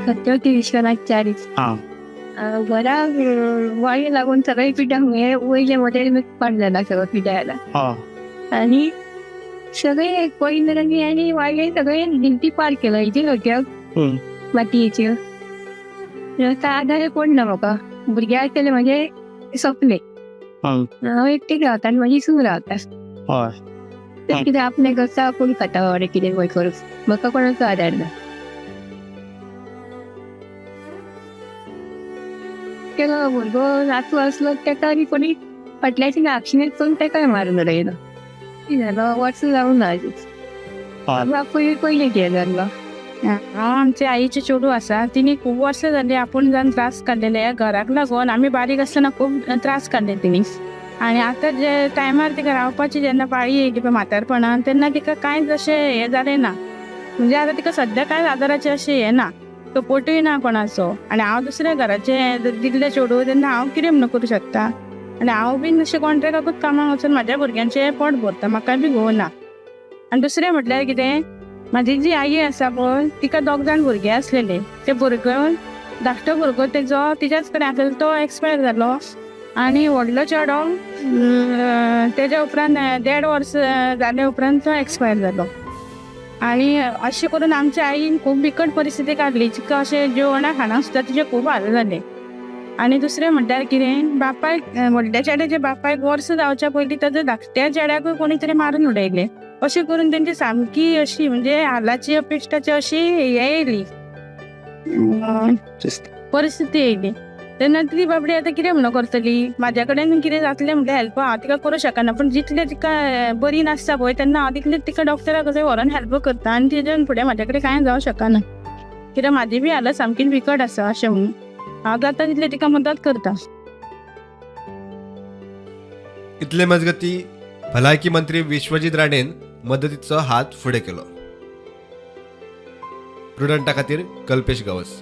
सत्यवती विश्वनाथ च्यारी. हा. घरा वाळी लागून सगळे पिठाक हे वयले मॉडेल पडलेला सगळं पिठाला. हा. आणि सगळे कोयंदरांनी आणि वाळी सगळे भिंती पार केलं इथे होत्या मातयेच्यो. आता आधार कोण ना म्हाका, भुरगे आसतले म्हणजे सोंपले. हांव एकटीच रावता आनी म्हाजी सून रावता. तर कितें आपलें करता, आपूण खाता बाबा, कितें खंय करूं, म्हाका कोणाचो आदार ना. केलो भुरगो नातू आसलो तेका आनी कोणी फाटल्याच्यान आपशीनेच करून तेकाय मारून उडयलो. कितें जालो, वर्स जावंक ना अजून. बापूय पयलीं कितें जाल्लो. हांव आमच्या आईचे चेडूं आसा. तिणी खूब वर्सां जाली आपूण जावन त्रास काडलेले ह्या घराक लागून. आमी बारीक आसतना खूब त्रास काडले तिणी. आनी आतां जे टायमार तिका रावपाची जेन्ना पाळी येयली पळय म्हातारपणान, तेन्ना तिका कांयच अशें हें जालें ना. म्हणजे आतां तिका सद्या कांयच आदाराचें अशें हें ना, सपोर्टूय ना कोणाचो. आनी हांव दुसऱ्या घराचें दिल्लें चेडूं, तेन्ना हांव कितें म्हणून करूं शकता? आनी हांव बीन अशें कॉन्ट्रॅक्टाकूच कामाक वचून म्हाज्या भुरग्यांचें पोट भरता, म्हाका बी घोव ना. आनी दुसरें म्हटल्यार कितें, म्हाजी जी आई आसा पळय, तिका दोग जाण भुरगे आसलेले. ते भुरगो धाकटो भुरगो तेजो तिज्याच कडेन आसलेलो, तो एक्सपायर जालो. आनी व्हडलो चेडो तेज्या उपरांत 1.5 वर्स जाले उपरांत तो एक्सपायर जालो. आनी अशें करून आमच्या आईन खूब बिकट परिस्थिती काडली. तिका अशें जेवणा खाणां सुद्दां तिचे खूब हाल जाले. आनी दुसरें म्हणल्यार कितें, बापायक व्हडल्या चेड्याच्या बापायक वर्स जावच्या पयलीं ताच्या धाकट्या चेड्याकूय कोणी तरी मारून उडयलें. अशें करून तेंची सामकी अशी म्हणजे हालाची अपेश्टाची अशी हे येयली, परिस्थिती येयली. तेन्ना ती बाबडी आतां कितें म्हणून करतली? म्हाज्या कडेन कितें जातलें म्हटल्यार हेल्प हांव तिका करूं शकना, पूण जितलें तिका बरी नासता पळय तेन्ना हांव तितलें तिका डॉक्टरा कडेन व्हरोन हेल्प करता. आनी तेज्यान फुडें म्हाज्या कडेन कांय जावं शकना, कित्याक म्हाजी बी हालत सामकी बिकट आसा. अशें म्हणून हांव जाता तितलें तिका मदत करता. इतले मजगती भलायकी मंत्री विश्वजीत राणेन मदतीचो हात फुडें केलो. प्रुडंटा खातीर कल्पेश गांवस.